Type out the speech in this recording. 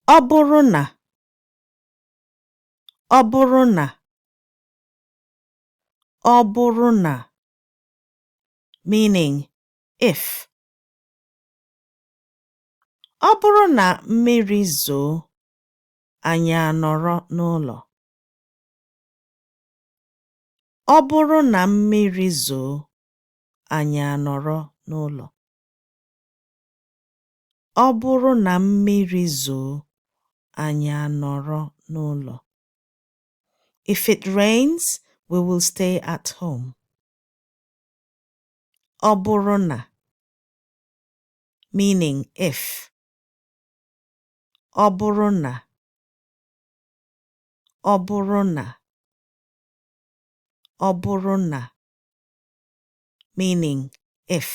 Ọ bụrụ na. Ọ bụrụ na. Ọ bụrụ na, meaning if. Ọ bụrụ na mmiri zoo, anyị anọrọ n'ụlọ. Ọ bụrụ na mmiri zoo, anyị anọrọ n'ụlọ. Ọ bụrụ na mmiri zoo, anyị anọrọ n'ụlọ. If it rains, we will stay at home. Ọ bụrụ na, meaning if. Ọ bụrụ na. Ọ bụrụ na. Ọ bụrụ na, meaning if.